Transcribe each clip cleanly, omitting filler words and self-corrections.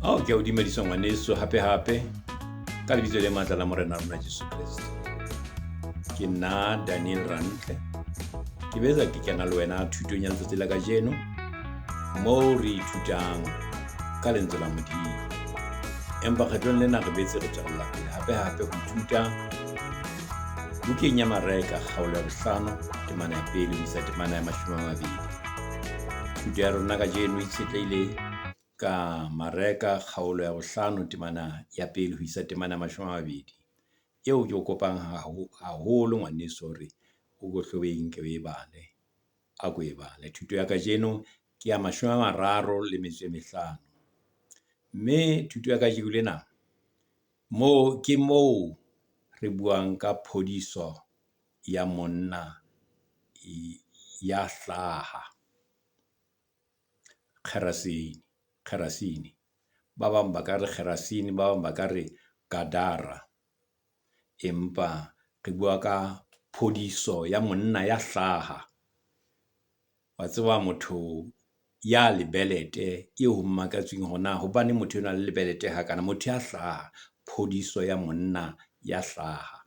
Ao ke a o dumedisa ngwaneso hape hape ka lebitso le matla la Morena rona Jesu Kreste. Ke nna Daniel Rantle. Ke betsa ke kena le wena thutong ya letsatsi la kajeno moo re ithutang ka lentswe la Modimo. Empa kgetlong lena re betse re tswella pele hape hape ho ithuta bukeng ya Mareka kgaolo ya bohlano temana ya pele ho isa temana ya 20. Thuto ya rona kajeno e itshetlehile ka Mareka kgaolo ya bohlano temana ya pele ho isa temana ya 20. Eo ke o kopang haholo ngwaneso hore o ko hle o e nke o e bale, a ko e bale. Thuto ya kajeno ke ya 35. Mme thuto ya kajeko lena moo ke moo re buang ka phodiso ya monna ya hlaha Gerasene. Ba bang ba ka re Gerasene, ba bang ba ka re Gadara. Empa re bua ka phodiso ya monna ya hlaha. Wa tseba motho ya lebelete eo ho makatsweng hore na hobaneng motho enwa a le lebelete hakana, motho ya hlaha. Phodiso ya monna ya hlaha.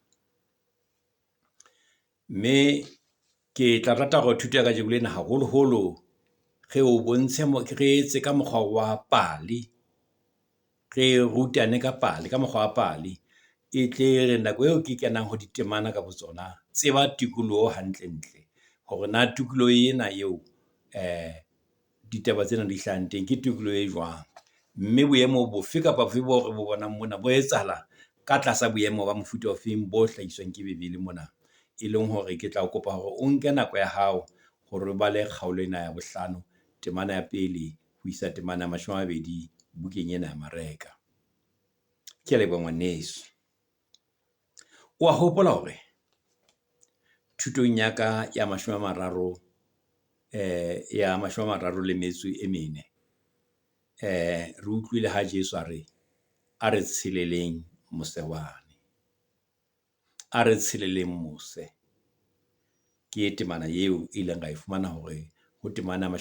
Mme ke tla rata hore thuto ya kajeko lena haholoholo re o bontshe re etse ka mokgwa wa pale, re rutane ka pale, ka mokgwa wa pale. E tle re nako eo ke kenang ho ditemana ka botsona, tseba tikoloho hantlentle hore na tikoloho ena eo ditaba tsena di hlahang teng ke tikoloho e jwang. Mme boemo bofe kapa bofe boo re bo bonang mona bo etsahala ka tlasa boemo ba mofuta ofeng bo hlahiswang ke Bebele mona. E leng hore ke tla kopa hore o nke nako ya hao hore o bale kgaolo ena ya bohlano, temana ya pele ho isa temana ya 20 bukeng ena ya Mareka. Ke a leboha ngwaneso. O a hopola hore thutong ya ka ya 34, re utlwile ha Jesu a re, a re tsheleleng mose wane. A re tsheleleng mose. Ke temana eo e ileng ra e fumana hore ho temana ya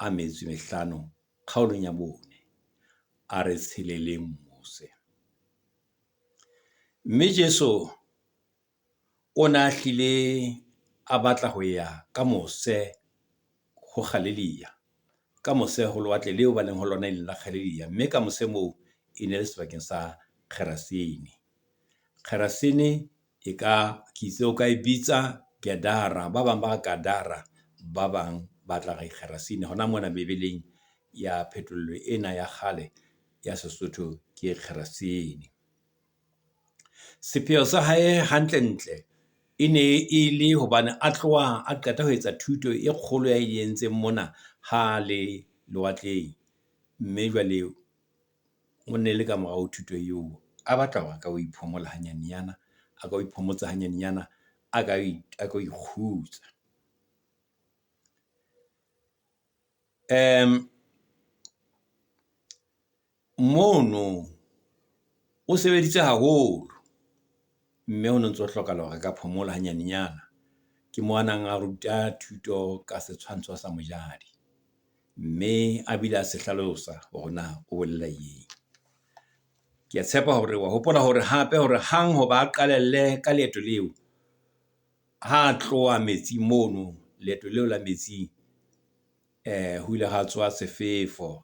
35 kgaolong ya bone. A re tsheleleng mose. Mme Jesu o na hlile a batla ho ya ka mose ho Galilea, ka mose ho lewatle leo ba leng ho lona e leng la Galilea. Mme ka mose moo e ne le sebakeng sa Gerasene. Gerasene e ka ke itse o ka e bitsa Gadara, ba bang ba Gadara, ba bang ba tla re Gerasene. Hona mona Bebeleng ya phetolelo ena ya kgale ya Sesotho ke Gerasene. Sepheo sa hae hantlentle e ne e le hobane a tloha a qeta ho etsa thuto e kgolo ya e entseng mona ha le lewatleng. Mme jwale o ne le ka morao thuto eo, a batla hore a ka o iphomola hanyanenyana, a ka o iphomotsa hanyanenyana, a ka ikgutsa. Mono o sebeditse haholo, mme ho no ntso hlokahala hore a ka phomola hanyanenyana. Ke mo a nang a ruta thuto ka setshwantsho sa mojadi, mme a bile a se hlalosa hore na o bolela eng. Ke a tshepa hore wa hopola hore hape hore hang hoba a qalelle ka leeto leo, ha tloha metsing mono, leeto leo la metsing, ho ile hwa tsoha sefefo.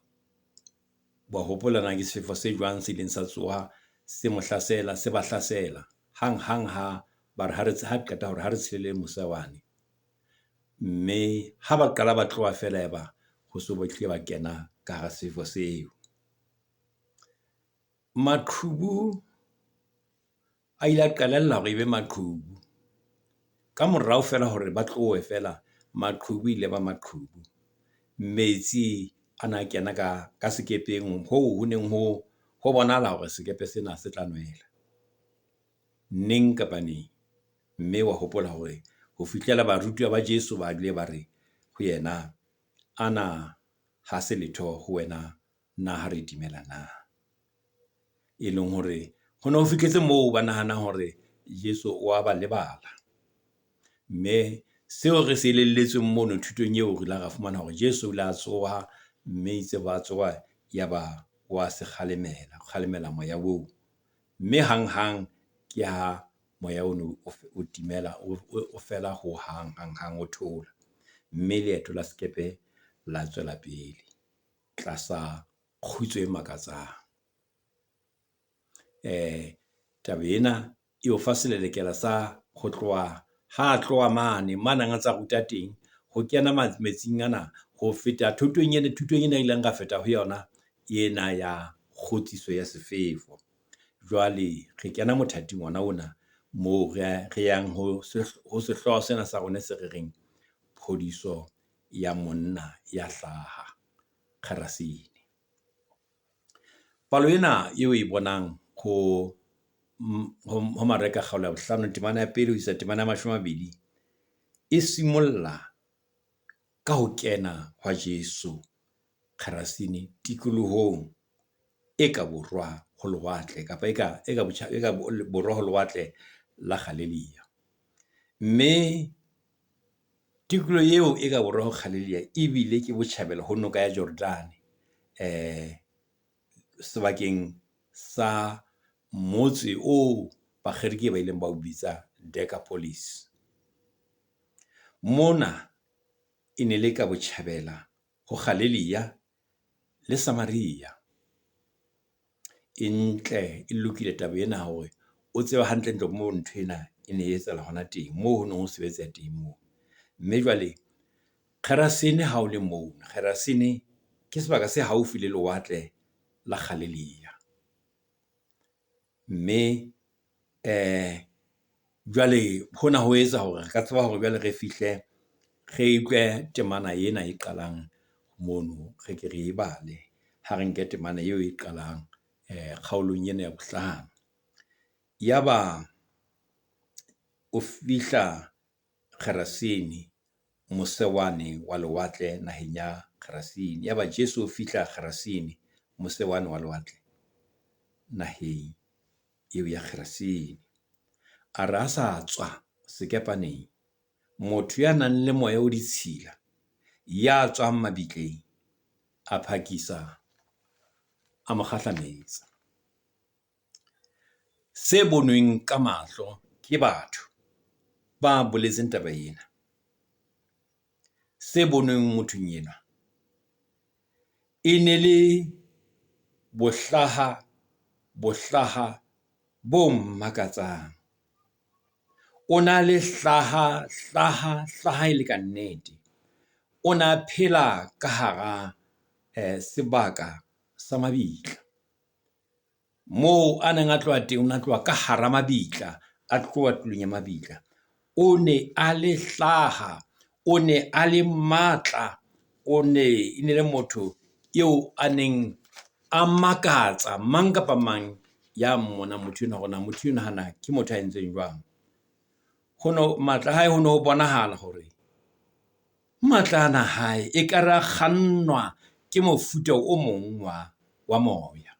Wa hopola na ke sefefo se jwang se ileng sa tsoha se mo hlasela, se ba hlasela hanghang ha ba re ha re ha qeta hore ha re tshelele mose wane. Mme ha ba qala ba tloha feela ya ba ho so ba ba kena ka hara sefefo seo. Maqhubu a ile a qalella hore e be maqhubu. Ka morao feela hore ba tlohe feela, maqhubu ile ba maqhubu. Metsi a na kena ka sekepeng hoo ho neng ho bonahala hore sekepe sena se tla nwela neng kapa neng. Mme wa hopola hore ho fihlela barutuwa ba Jesu ba bile ba re ho yena, ana ha se letho ho wena na ha re timela na? E leng hore ho ne ho fihletse moo ba nahanang hore Jesu o wa ba lebala. Mme seo re se elelletsweng mono thutong eo, re ile ra fumana hore Jesu o ile a tsoha, mme itse ba tsoha Yaba wa se kgalemela, o kgalemela moya oo. Mme hanghang ke ha moya ono o timela, o fela hohang hanghang o thola. Mme leeto la sekepe la tswela pele tlasa kgutso e makatsang. Taba ena e o fa selelekela sa ho tloha ha tloha mane, mane a neng a ntsa ruta teng. Ho kena metsing ana, ho feta thotong ena, thutong ena e ileng ra feta ho yona ena ya kgutsiso ya sefefo. Jwale re kena mothating ona ona moo re yang ho sehlooho sena sa rona se re reng, phodiso ya monna ya hlaha Gerasene. Palo ena eo oe bonang ho Mareka kgaolo ya bohlano temana ya pele ho isa temana ya mashome a mabedi. E simolla ka ho kena hwa Jesu Gerasene tikolohong e ka borwa ho lewatle kapa e ka botjha, e ka borwa ho lewatle la Galilea. Mme tikoloho eo e ka borwa ho Galilea ebile ke botjhabela ho noka ya Jordane. Sebakeng sa motse oo Bakgerike ba ileng ba o bitsa Decapolis. Mona e ne le ka botjhabela ho Galilea le Samaria. E ntle, e lokile taba ena hore o tsebe hantlentle moo nthwena e ne e etsahala hona teng, moo ho no ho sebetseha teng moo. Mme jwale Gerasene ha o le moo, Gerasene ke sebaka se haufi le lewatle la Galilea. Mme jwale hona ho etsa hore re ka tseba hore jwale re fihle re utlwe temana ena e qalang mono, re ke re e bale. Ha re nke temana eo e qalang kgaolong ena ya bohlano. Yaba o fihla Gerasene mose wane wa lewatle naheng ya Gerasene. Yaba Jesu o fihla Gerasene mose wane wa lewatle naheng eo ya Gerasene. A re a sa tswa sekepaneng, motho ya nang le moya o ditshila, ya tswang mabitleng, a phakisa a mo kgahlametsa. Se bonweng ka mahlo ke batho ba boletseng taba ena, se bonweng mothong enwa e ne le bohlaha, bohlaha bo makatsang. O na le hlaha, hlaha, hlaha e le kannete. O na phela ka hara sebaka sa mabitla. Moo a neng a tloha teng, o na tloha ka hara mabitla, a tloha tulong ya mabitla. O ne a le hlaha, o ne a le matla, o ne, e ne le motho eo a neng a makatsa mang kapa mang ya mmonang motho enwa hore na motho enwa hana ke motho a entsweng jwang. Hono matla a hae ho no ho bonahala hore matla ana a hae ekare a kgannwa ke mofuta o mong wa moya.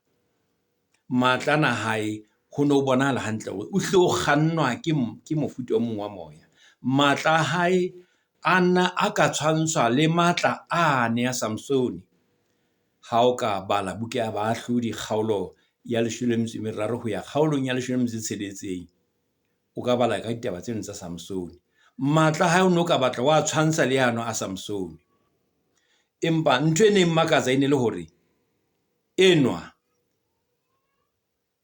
Matla ana a hae ho no bonahala hantle hore o hlile o kgannwa ke mofuta o mong wa moya. Matla a hae a na a ka tshwantshwa le matla ane a Samsone. Ha o ka bala buka ya Baahlodi kgaolo ya leshome le metso e meraro ho ya kgaolong ya leshome le metso e tsheletseng. O ka bala ka ditaba tseno tsa Samsone. Matla a hae o no ka batla wa tshwantsha le yano a Samsone. Empa ntho e neng makatsa e ne le hore enwa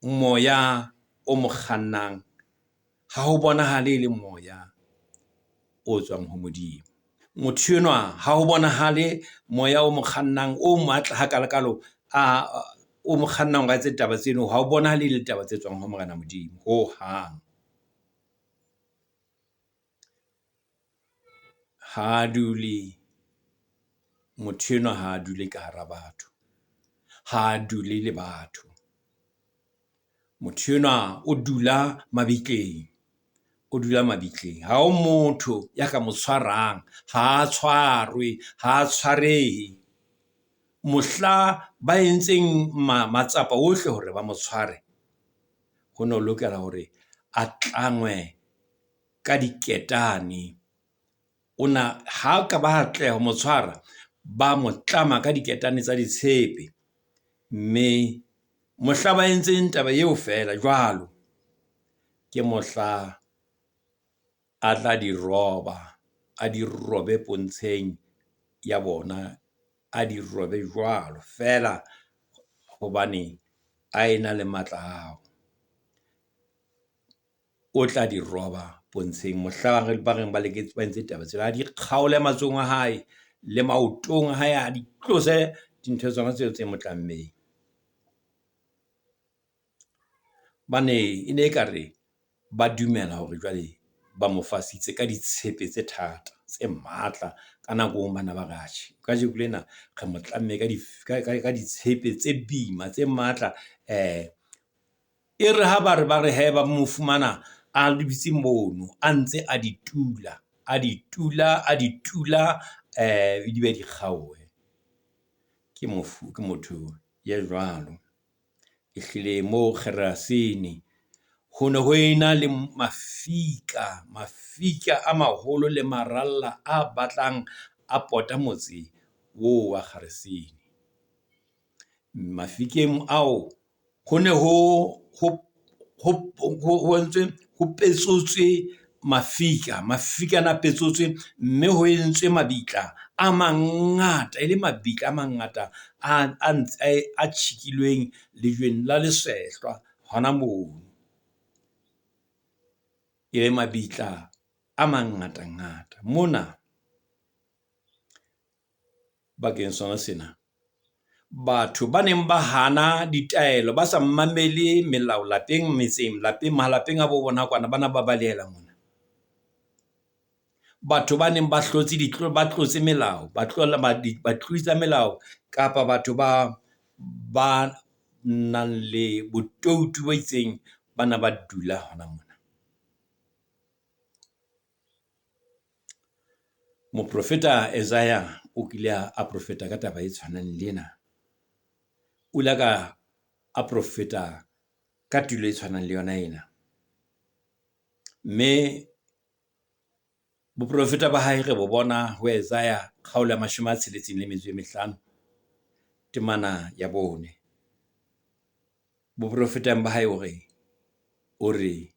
moya o mo kgannang ha ho bonahale e le moya o tswang ho Modimo. Motho enwa ha ho bonahale moya o mo kgannang o matla hakalokalo, a o mo kgannang hore a etse ditaba tseno, ha ho bonahale e le ditaba tse tswang ho Morena Modimo hohang. Ha dule, motho enwa ha a dule ka hara batho, ha a dule le batho. Motho enwa o dula mabitleng, o dula mabitleng. Ha ho motho ya ka mo tshwarang, ha a tshwarwe, ha a tshwarehe. Mohla ba entseng matsapa ohle hore ba mo tshware, ho no lokela hore a tlangwe ka diketane. Ona ha ka ba atleha ho mo tshwara, ba mo tlama ka diketane tsa ditshepe. Mme mohla ba entseng taba eo feela jwalo, ke mohla a tla di roba, a di robe pontsheng ya bona, a di robe jwalo feela hobane a ena le matla ao. O tla di roba pontsheng mohla ba reng ba ba entse taba tsena. A di kgaole matsohong a hae le maotong a hae, a di tlose dintho tsona tseo tse mo tlammeng. Hobane e ne ekare ba dumela hore jwale ba mo fasitse ka ditshepe tse thata, tse matla. Ka nako e nngwe bana ba re, atjhe kajeko lena re mo tlamme ka ditshepe tse boima, tse matla. E re ha ba re ba re hee, ba mo fumana a dutse mono a ntse a di tula, a di tula, a di tula di be di kgaohe. Ke mofu, ke motho ya jwalo. Ehlile moo Gerasene ho ne ho ena le mafika, mafika a maholo le maralla a batlang a pota motse oo wa Gerasene. Mafikeng ao ho ne ho entswe, ho petsotswe mafika. Mafika ana a petsotswe, mme ho entswe mabitla a mangata, e le mabitla a mangata a tjhekilweng lejweng la leswehlwa hona mono. E le mabitla a mangatangata. Mona bakeng sona sena, batho ba neng ba hana ditaelo, ba sa mamele melao lapeng, metseng, lapeng, malapeng a bo bona kwana. Bana ba balehela mona. Batho ba neng ba hlotse ba tlotse melao, ba tlola batlodi tsa melao kapa batho ba nang le botoutu bo itseng, bana ba dula hona mona. Moprofeta Isaiah o kile a profeta ka taba e tshwanang le ena. O ile a ka a profeta ka tulo e tshwanang le yona ena. Mme boprofeta ba hae re bo bona ho Isaiah kgaolo ya 65 temana ya 4. Boprofeteng ba hae o re, o re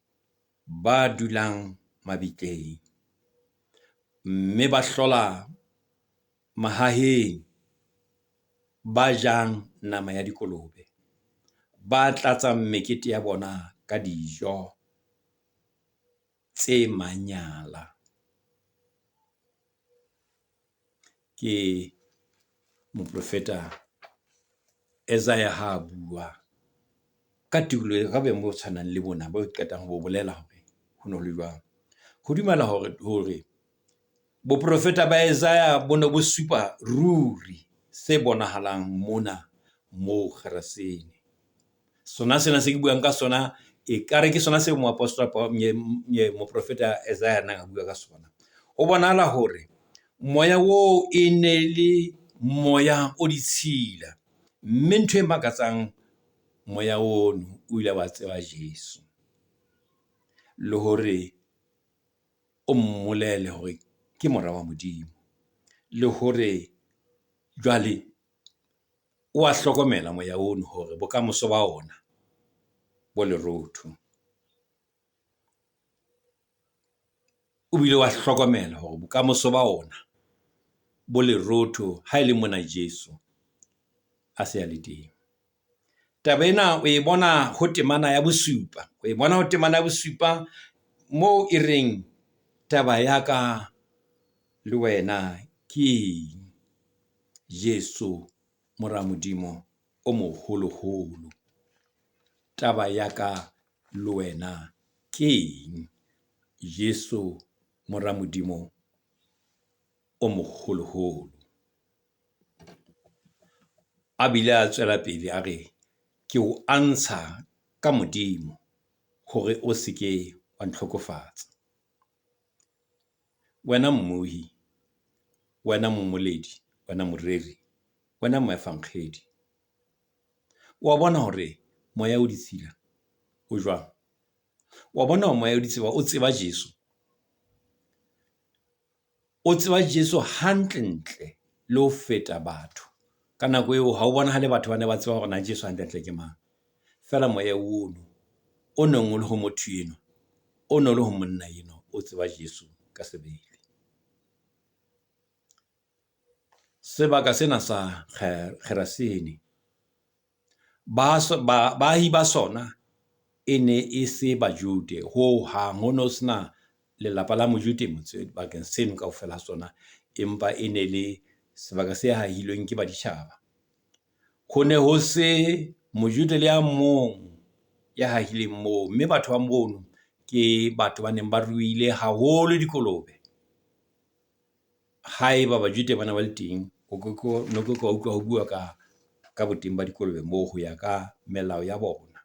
ba dulang mabitleng mme ba hlola mahaheng, ba jang nama ya dikolobe, ba tlatsang mekete ya bona ka dijo tse manyala. Ke moprofeta Isaiah ha a bua ka tikoloho, ka boemo bo tshwanang le bona bo qetang ho bo bolela hore ho no ho le jwang. Ho dumela hore boprofeta ba Isaiah bo ne bo supa ruri se bonahalang mona moo Gerasene. Sona sena se ke buang ka sona, ekare ke sona seo moapostola moprofeta Isaiah a neng a bua ka sona. Ho bonahala hore moya oo e ne le moya o ditshila, mme ntho e makatsang moya ono o ile wa tseba Jesu. Le hore o mmolele hore ke mora wa Modimo, le hore jwale o wa hlokomela moya ono hore bokamoso ba ona bo lerootho. O bile wa hlokomela hore bokamoso ba ona bo lerootho ha e le mona Jesu a se a le teng. Taba ena o e bona ho temana ya bosupa, o e bona ho temana ya bosupa moo e reng taba ya ka le wena ke eng, Jesu mora Modimo o moholoholo? Taba ya ka le wena ke eng, Jesu mora Modimo o moholoholo? A bile a tswela pele a re, ke o antsha ka Modimo hore o se ke wa ntlhokofatsa. Wena mmohi, wena mmoledi, wena moreri, wena moefankgedi, wa bona hore moya o ditshila o jwang? Wa bona hore moya o ditshila o tseba Jesu? O tseba Jesu hantlentle le ho feta batho. Ka nako eo ha ho bonahale batho ba ne ba tseba hore na Jesu hantlentle ke mang. Feela moya ono o neng o le ho motho enwa, o no le ho monna enwa o tseba Jesu ka sebele. Sebaka sena sa Gerasene baahi ba sona e ne e se Bajude hohang. Ho no sena lelapa la Mojude bakeng seno kaofela ha sona. Empa e ne le sebaka se hahilweng ke baditjhaba. Ho ne ho se Mojude le a mong ya hahileng moo. Mme batho ba mono ke batho ba neng ba ruile haholo dikolobe. Haeba Bajude bana ba le teng, o no ke ke wa utlwa ho bua ka boteng ba dikolobe moo ho ya ka melao ya bona.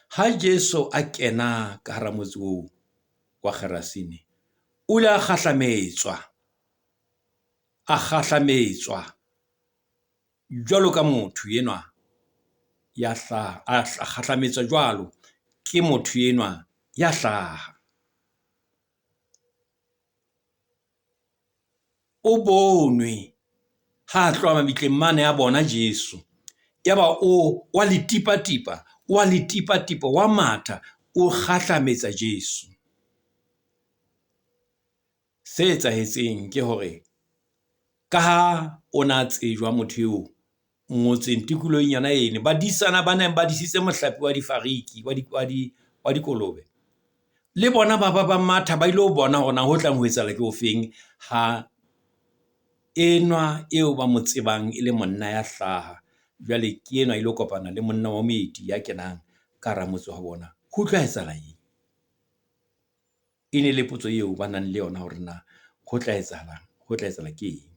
Ha Jesu a kena ka hara motse oo wa Gerasene, o ile a kgahlametswa, a kgahlametswa jwalo ka motho enwa ya hlaha, a kgahlametswa jwalo ke motho enwa ya hlaha. O bonwe ha a tloha mabitleng mane a bona Jesu. Yaba o wa le tipatipa, wa le tipatipa, wa matha, o kgahlametsa Jesu. Se etsahetseng ke hore ka ha o na tsejwa motho eo ngotseng tikolohong yona eno, badisana ba neng ba disitse mohlape wa difariki, wa dikolobe. Le bona ba ba ba matha ba ilo bona hore na ho tlang ho etsahala ke ofeng ha enwa eo ba mo tsebang e le monna ya hlaha. Jwale ke enwa a ilo kopana le monna wa moeti ya kenang ka hara motse wa bona. Ho tla etsahala eng? E ne le potso eo ba nang le yona hore na ho tla etsahalang, ho tla etsahala ke eng?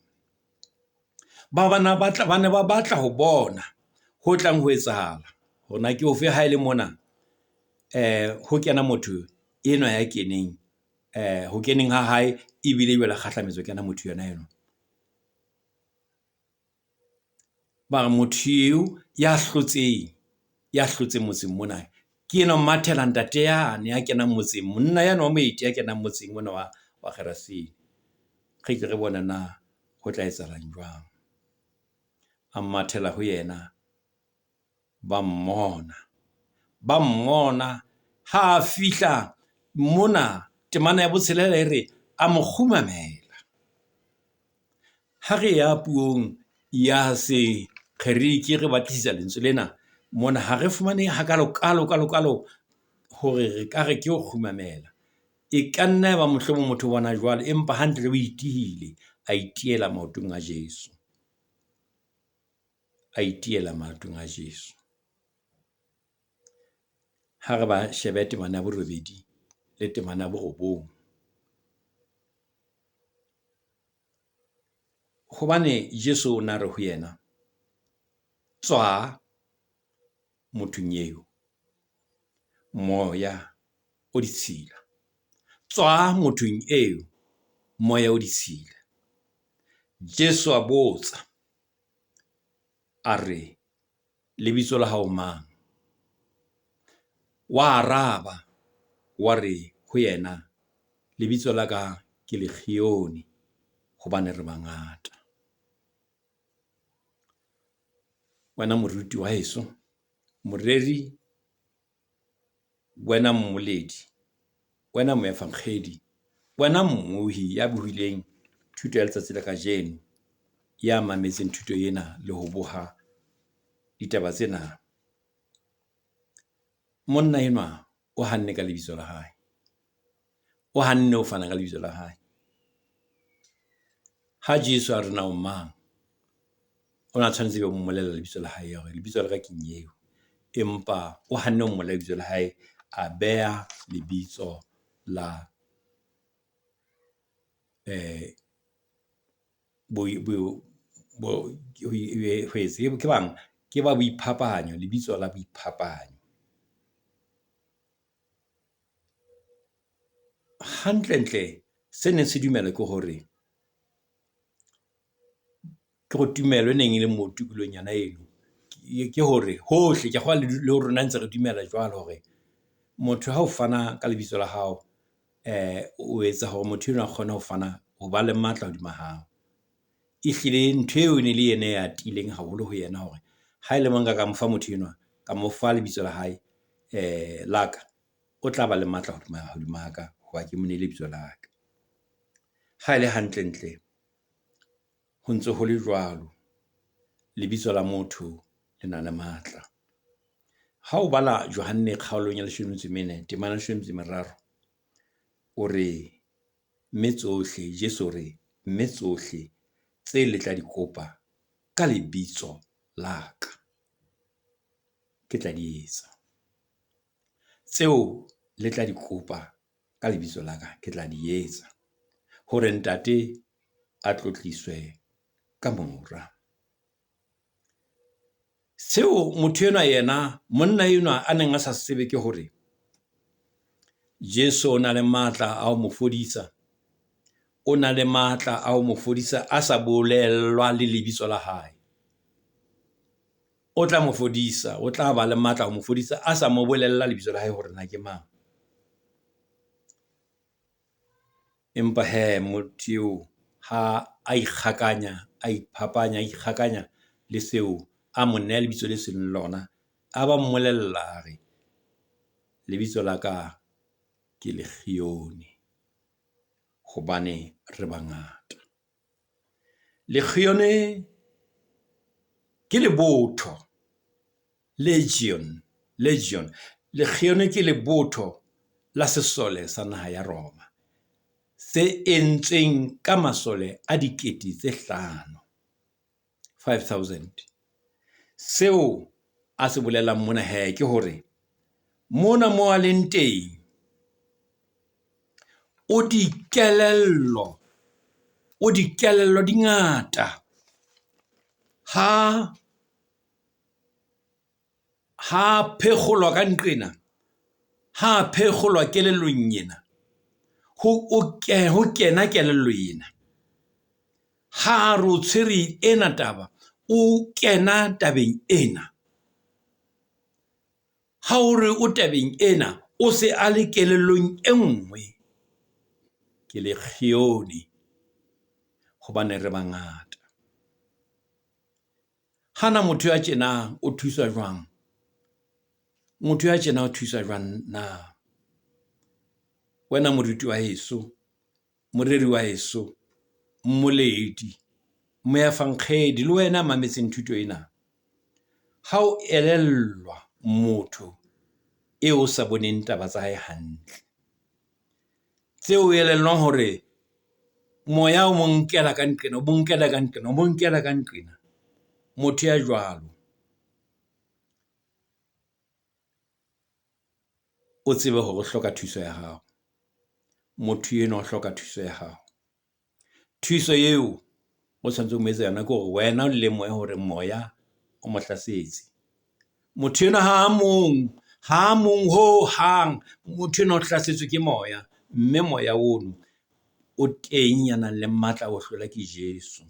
Ba bana ba ne ba batla ho bona ho tlang ho etsahala hore na ke ofe ha e le mona ho kena motho enwa ya keneng ho keneng ha hae ebile jwale kgahlametso kena motho yena enwa. Ba re motho eo ya hlotseng, ya hlotseng motseng mona ke enwa mathela ntate yane ya kenang motseng, monna yane wa moeti ya kenang motseng mona wa Gerasene. Re ke re bone na ho tla etsahalang jwang. A mathela ho yena, ba mmona, ba mmona ha a fihla mona temana ya botshelela e re, a mo kgumamela. Ha re ya puong ya Sekgerike re batlisisa lentswe lena mona, ha re fumane hakalo kalo kalo kalo hore re ka re ke ho kgumamela. E ka nna ya ba mohlomong motho o bona jwalo, empa hantle o itihile, a itihela maotong a Jesu. A itihela maotong a Jesu. Ha re ba shebe temana ya borobedi le temana ya borobong. Hobane Jesu o na re ho yena, tswa mothong eo, moya o ditshila. Tswa mothong eo, moya o ditshila. Jesu a botsa, a re, lebitso la hao mang? Wa araba, wa re ho yena, lebitso la ka ke Legione, hobane re bangata. Wena moruti wa heso, moreri, wena mmoledi, wena moefankgedi, wena mmohi ya bohileng thuto ya letsatsi la kajeno, ya mametseng thuto ena le ho boha ditaba tsena. Monna enwa o hanne ka lebitso la hae, o hanne ho fana ka lebitso la hae. Ha Jesu a re na o mang, o na tshwanetse ebe o mmolella lebitso la hae hore lebitso la ka ke nyeo. Empa o hanne ho mmolella lebitso la hae, a beha lebitso la ke bang? Ke ba boiphapanyo, lebitso la boiphapanyo. Hantlentle se neng se dumelwa ke hore, ke hore tumelo e neng e le moo tikolohong yona eno, ke hore hohle ke a kgolwa le rona ntse re dumela jwalo hore motho ha o fana ka lebitso la hao, o etsa hore motho enwa a kgone ho fana, ho ba le matla hodima hao. Ehlile ntho eo e ne le ena e atileng haholo ho yena hore ha e le mo nka ka mo fa motho enwa, ka mo fa lebitso la hae la ka, o tla ba le matla hodima ka hoba ke mo neile lebitso la ka. Ha e le hantlentle, ho ntso ho le jwalo, lebitso la motho le na le matla. Ha o bala Johanne kgaolong ya leshome le metso e mene, temana ya leshome le metso e meraro. O re, mme tsohle, Jesu o re, mme tsohle tse le tla di kopa ka lebitso la ka, ke tla di etsa. Tseo le tla di kopa ka lebitso la ka, ke tla di etsa hore Ntate a tlotliswe ka Mora. Seo motho enwa yena, monna enwa a neng a sa se tsebe ke hore Jesu o na le matla a ho mo fodisa, o na le matla a ho mo fodisa a sa bolellwa le lebitso la hae. O tla mo fodisa, o tla ba le matla ho mo fodisa a sa mo bolella lebitso la hae hore na ke mang. Empa hee motho eo ha a ikgakanya, a iphapanya, a ikgakanya le seo, a mo neha lebitso le seng lona. A ba mmolella a re, lebitso la ka ke Lekgione hobane re bangata. Lekgione ke lebotho, legion, legion. Lekgione ke lebotho la sesole sa naha ya Roma se entsweng ka masole a dikete tse hlano, 5000. Seo a se bolelang mona hee, ke hore mona moo a leng teng, o dikelello, o dikelello di ngata. Ha phekgolwa ka nqena, ha phekgolwa kelellong ena, ho ho kena kelello ena. Ha re o tshwere ena taba, o kena tabeng ena. Ha o re o tabeng ena, o se a le kelellong e nngwe. Ke lekgione hobane re bangata. Hana motho ya tjena o thuswa jwang? Motho ya tjena o thuswa jwang na? Wena moruti wa heso, moreri wa heso, mmoledi, moefankgedi le wena ya mametseng thuto ena. Ha o elellwa motho eo o sa boneng taba tsa hae hantle, tseo o elellwang hore moya o mo nkela ka nqena, o mo nkela ka nqena, o mo nkela ka nqena. Motho ya jwalo o tsebe hore o hloka thuso ya hao. Motho enwa o hloka thuso ya hao. Thuso eo o tshwanetseng ho mo etsa yona ke hore wena o lemohe hore moya o mo hlasetse. Motho enwa ha a mong, ha a mong hohang. Motho enwa o hlasetswe ke moya, mme moya ono o teng ya nang le matla a ho hlola ke Jesu.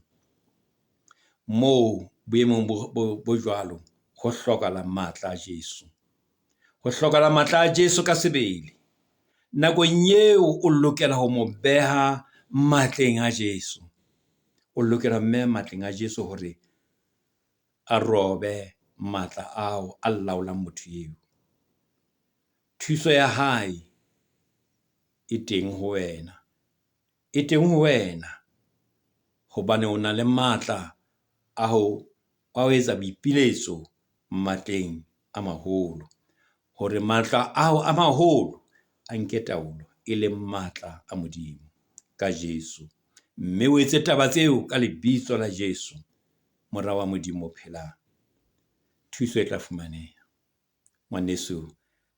Moo boemong bo jwalo, ho hlokahala matla a Jesu. Ho hlokahala matla a Jesu ka sebele. Nakong eo o lokela ho mo beha matleng a Jesu. O lokela ho mmeha matleng a Jesu hore a robe matla ao a laolang motho eo. Thuso ya hae e teng ho wena, e teng ho wena hobane o na le matla a ho etsa boipiletso matleng a maholo. Hore matla ao a maholo a nke taolo, e leng matla a Modimo ka Jesu. Mme o etse taba tseo ka lebitso la Jesu, Mora wa Modimo o phelang. Thuso e tla fumaneha. Ngwaneso,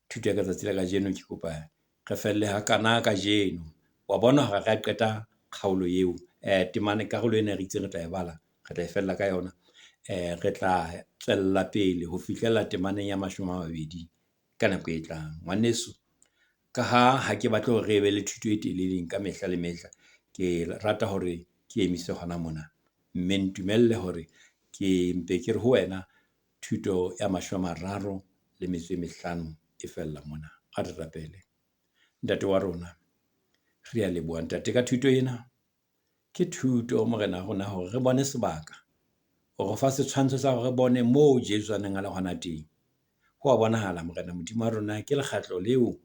thuto ya ka tsatsi la kajeno ke kopa re felle hakana kajeno. Wa bona hore ha re qeta kgaolo eo, temana karolo ena e re itseng re tla e bala, re tla e fella ka yona. Re tla tswella pele ho fihlella temaneng ya mashome a mabedi ka nako e tlang. Ngwaneso, ka ha ha ke batle hore re be le thuto e telele ka mehla le mehla, ke rata hore ke emise hona mona. Mme ntumelle hore ke mpe ke re ho wena thuto ya mashome a mararo le metso e mehlano e fella mona. A re rapele. Ntate wa rona, re a leboha ntate ka thuto ena. Ke thuto, Morena rona hore re bone sebaka. O re fa setshwantsho sa hore re bone moo Jesu a neng a le hona teng. Ho a bonahala Morena Modimo wa rona ke lekgetlo leo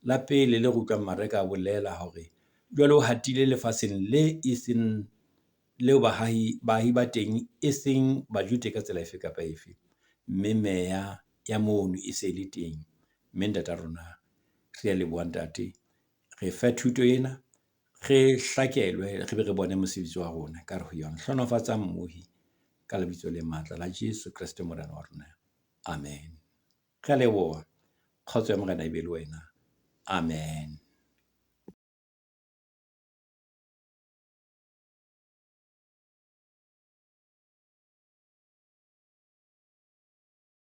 la pele le re utlwang Mareka a bolela hore jwale o hatile lefatsheng le e seng leo bahahi baahi ba teng e seng Bajude ka tsela efe kapa efe. Mme meya ya mono e se le teng. Mme Ntata rona, re a leboha Ntate. Re fe thuto ena, re hlakelwe, re be re bone mosebetsi wa rona ka hare ho yona. Hlohonolofatsa mmohi ka lebitso le matla la Jesu Kreste Morena wa rona. Amen. Re a leboha. Kgotso ya Morena e be le wena. Amen.